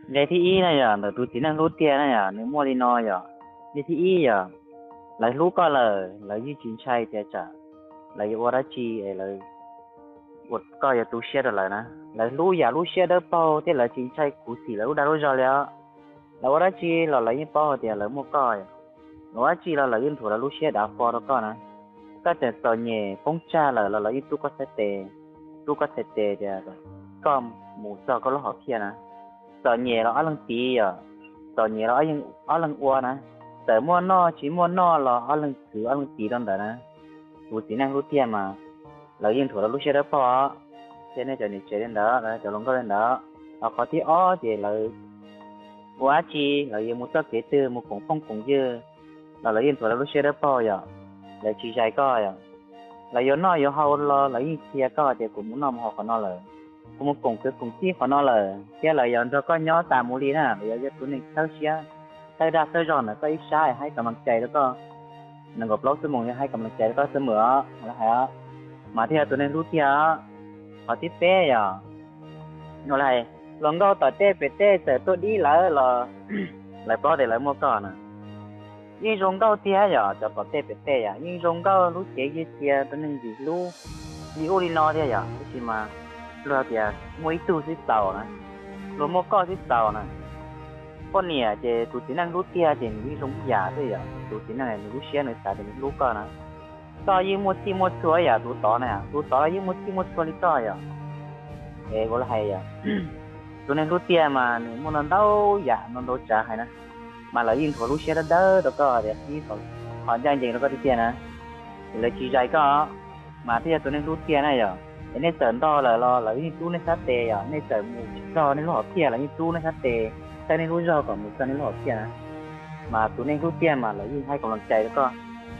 Nqe thib ib na yog ntawm tus txiv neej hlub tiag na yog nws muaj li no yog, nqe thib ib yog lawv hlub koj lawm lawv yeej tsis ntshai tias tsam lawv yuav ua dab tsi es lawv ua koj yuav tu siab rau lawv na. Lawv hlub yam lub siab dawb paug thiab lawv tsis ntshai khuv xim lawv lub dag lub zog li os. Lawv ua dab tsi los lawv yeej paub hais tias lawv muaj koj, lawv ua dab tsi los lawv yeej nthuav lawv lub siab dav fo rau koj na. Koj tseem txom nyem poob tsag lawm los lawv yeej rub koj txhais tes, rub koj txhais tes tias koj mus txog koj lub hom phiaj na. Txom nyem los ob leeg tiv yom, txom nyem los ob leeg ua na. Txawm muaj noj tsis muaj noj los ob leeg khwv ob leeg tiv rau ntawd na. Tus txiv neej hlub tiag mas lawv yeej nthuav lawv lub siab dawb paug. Thiab nej cov niam tsev li ntawd, cov hluas nkauj li ntawd, ho qhov thib ob ces lawv ua dab tsi, lawv yuav mus txoj kev twg, mus koom phooj koom ywg los lawv yeej nthuav lawv lub siab dawb paug yom. Lawv tsis zais koj yom. Lawv yuav noj yuav haus los lawv yeej qhia koj tias kuv mus noj mus haus qhov no lawm, kuv mus koom kwv koom tij qhov no lawm, thiab lawv yuav nrog koj nyob tas mus li na. Lawv yuav yog tus neeg txhawb siab, txhawb dag txhawb zog ntawm koj ib sab, haib kam lees cai rau koj. Nees nkaum plaub xuab moos yog haib kam lees cai rau koj txhua mus os, lawv hais os. Mas thiaj yog tus neeg hlub tiag os. Qhov thib peb yog, hluas nkauj tom tej pem tej txawm tuaj dib lawv los lawv paub tias lawv muaj koj na. Yeej zoo nkauj tiag yom, cov tom tej pem tej yom, yeej zoo nkauj lub cev cia cia rau neeg ntxim hlub li ub li no thiab yom. Tab sis mas luag tias muaj ib tug xwb txaus na, luag muaj koj xwb txaus na. Poj niam ces tus txiv neej hlub tiag ces nws yeej zoo ib yam xwb yom. Tus txiv neej nws lub siab nws xav tias nws hlub koj na. Koj yeej muaj txhij muaj txhua yam tus tod na, tus tod los yeej muaj txhij muaj txhua li koj yom. Es ua li hais yom, tus neeg hlub tiag mas nws muaj ntau ntau yam ntau ntau tsav hais na, mas lawv yeej nthuav lub siab dawb dawb rau koj tias qhib qhov ncaj ncees rau koj tiag tiag na. Es lawv tsis zais koj, mas thiaj yog tus neeg hlub tiag na yom. Es nej txawm ntog lawm los lawv yeej rub nej sab tes yom, nej txawm mus tsis txog nej lub hom phiaj lawv yeej rub nej sab tes, txhawb nej lub zog kom mus txog nej lub hom phiaj na. Mas tus neeg hlub tiag mas lawv yeej haib kam lees cai rau koj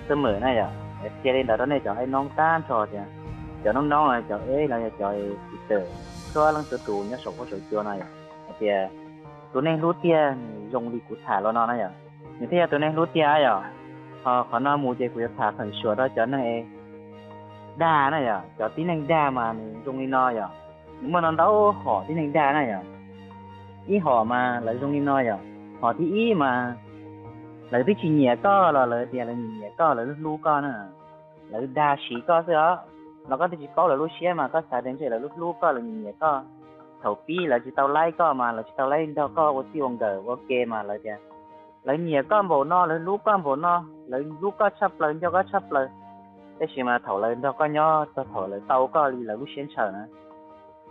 txhua mus na yom. Qhia li ntawd rau nej cov haiv noob tag nrho tias, cov noob noob los cov eb los yog cov txiv tawm, txhua leej txhua tus nyob saum huab saum cua no yom, hais tias tus neeg hlub tiag nws zoo li kuv tham los no na yom, nws thiaj yog tus neeg hlub tiag yom. Ho qhov no mus ces kuv yuav tham feem suam rau cov neeg es dag na yom, cov tib neeg dag mas nws zoo li no yom. Nws muaj ntau ntau hom tib neeg dag na yom. Ib hom mas lawv zoo li no yom. Hom thib ib mas lawv twb tsis nyiam koj los lawv tias lawv nyiam nyiam koj, lawv hlub hlub koj na. Lawv dag siv koj xwb os, los koj twb tsis paub lawv lub siab mas koj xav tias ntshe lawv hlub hlub koj, lawv nyiam nyiam koj. Thaum pib lawv tsis tau laib koj mas lawv tsis tau laib nrog koj ua txij ua nkawm ua ke mas lawv tias lawv nyiam koj npaum no, lawv hlub koj npaum no, lawv hlub koj tshaj plaws, nco koj tshaj plaws. Tab sis mas thaum lawv nrog koj nyob txog thaum lawv tau koj li lawv lub siab ntshaw na,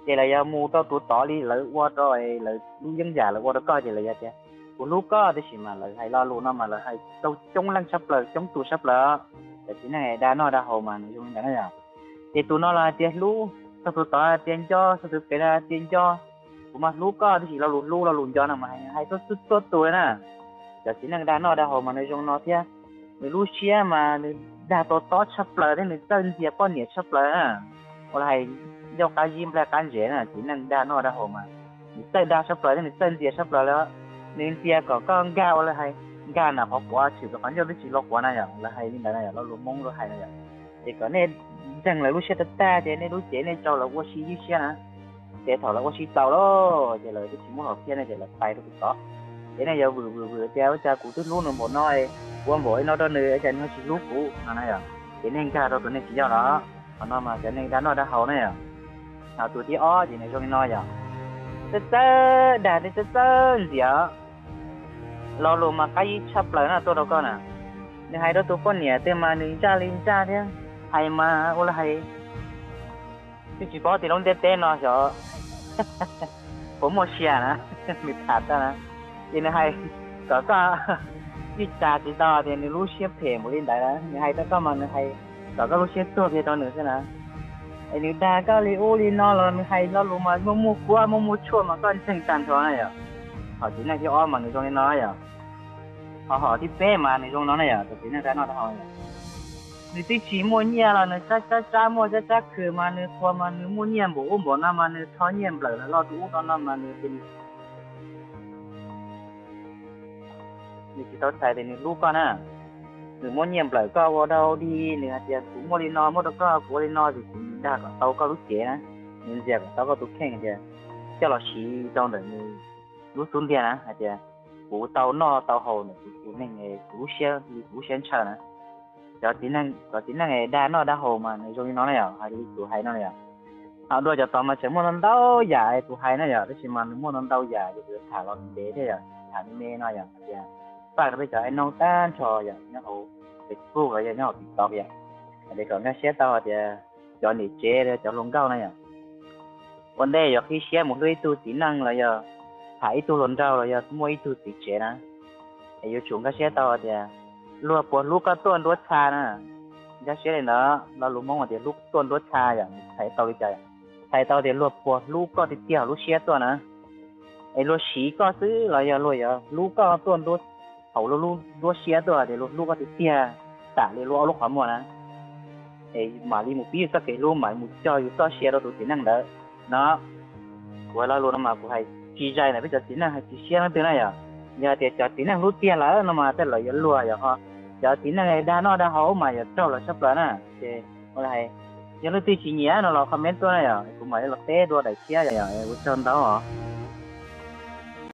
ces lawv yuav mus rau tus tod li lawv ua rau lawv lub yeeb yam lawv ua rau koj ces lawv yuav tias kuv hlub koj, tab sis mas lawv hais lo lus no mas lawv hais rau coob leej tshaj plaws, coob tus tshaj plaws. Cov txiv neej dag noj dag haus mas nws zoo li ntawd na yom. Ces tus no los hais tias hlub, txog tus tod hais tias nco, txog tus pem los hais tias nco. Kuv mas hlub koj, tab sis lo lus hlub lo lus nco no mas hais txhua txhua tus li na. Cov txiv neej dag noj dag haus mas nws zoo no thiab. Nws lub siab mas nws dag to tob tshaj plaws thiab nws txawj ntxias poj niam tshaj plaws na. Ua li hais ncauj qab zib nplaig qab ntsev na, txiv neej dag noj dag haus mas nws txawj dag tshaj plaws thiab nws txawj ntxias tshaj plaws li. Nws ntxias kom koj nkag ua li hais nkag nram qhov quav tshwm rau qhov ncauj twb tsis hlub quav na yom, lawv hais li ntawd na yom, lo lus Hmoob lawv hais na yom. Ces kom nej ntseeg lawv lub siab tag tag ces nej lub cev nej rau lawv ua si ywj siab na. Ces thaum lawv ua si txaus lawm ces lawv twb tsis muab hom phiaj ne ces lawv pais rau tus tod. Ces nej yuav vwm vwm vwm tias ua cas kuv twb hlub nws npaum no, ua npaum li no rau nws ua cas nws ho tsis hlub kuv no na yom. Ces nej nkag rau tus neeg tsis yog los. Qhov no mas cov neeg dag noj dag haus na yom. Ho tus thib ob ces nws zoo li no yom. Txawj txawj dag thiab txawj txawj ntxias, lo lus mas qab zib tshaj plaws na tuaj rau koj na. Nws hais rau tus poj niam twg mas nws ntsaj li ntsaj thiab, hais mas ua li hais twb tsis paub tias lub ntiaj teb no xyov puas muaj sia na, nws tham tag na. Ces nws hais kom koj ib tsa tsis tau tias nws lub siab phem npaum li ntawd, nws hais rau koj mas nws hais kom koj lub siab tuag kiag rau nws xwb na. Es nws dag koj li ub li no los nws hais lo lus mas muaj muaj kuab muaj muaj tshuaj mas koj ntseeg tag nrho na yom. Hom txiv neej thib ob mas nws zoo li no yom. Ho hom thib peb mas nws zoo no na yom, tus txiv neej dag noj dag haus yom. Nws twb tsis muaj nyiaj los nws tsab tsab tsab muaj tsab tsab khw mas nws qhuas mas nws muaj nyiaj npaum ub npaum no mas nws rho nyiaj nplawm los lo tus ub rau no mas nws ces nws tsis tau txhais tias nws hlub koj na. Nws muab nyiaj nplawm koj ua dau dig, nws hais tias kuv muaj li no muab rau koj, kuv ua li no ces kuv dag kom tau koj lub cev na, nws ntxias kom tau koj tus kheej tias coj los siv rau ntawm nws lub xub ntiag na hais tias kuv tau noj tau haus ntawm kuv tus neeg, kuv lub siab li kuv lub siab ntshaw na. Cov txiv neej, cov txiv neej dag noj dag haus mas nws zoo li no na yom, hais li kuv hais no na yom. Ho dua cov tod mas tseem muaj ntau ntau yam kuv hais na yom, tab sis mas nws muaj ntau ntau yam ces kuv tham los ntev thiab yom, tham me me no yom, hais tias faj rau peb cov ai noog tag nrho yom, nyob hauv Facebook los yog nyob hauv TikTok yom, hais tias kom nkag siab tau hais tias cov niam tsev los cov hluas nkauj na yom, ua ntej yuav qhib siab mus hlub ib tug txiv neej los yog tham ib tug hluas nraug los yog muaj ib tug txiv tsev na, es yuav tsum nkag siab tau tias luag puas hlub koj tuaj nruab txha na. Nkag siab li ntawd, lo lus Hmoob hais tias hlub tuaj nruab txha yom, txhais tau li cas? Txhais tau tias luag puas hlub koj tiag tiag hauv lub siab tuaj na. Es luag siv koj xwb los yog luag yuav hlub koj tuaj nruab, hauv luag lub nruab siab tuaj tias luag hlub koj tiag tiag, tam li luag ob lub qhov muag na, es mam li mus pib yus txoj kev hlub, mam li mus cog yus txoj sia rau tus txiv neej ntawd no. Kuv lo lus no mas kuv hais tsis zais ntawm peb cov txiv neej, hais tsis siab leej twg na yom. Yog tias cov txiv neej hlub tiag lawm no mas tej lawv yuav luag yom, ho cov txiv neej dag noj dag haus mas yuav raug lawv tshaj plaws na. Ces ua li hais, yog leej twg tsis nyiam no los comment tuaj na yom, kuv mam li los teb dua daim thiab yom, ua tsaug ntau os.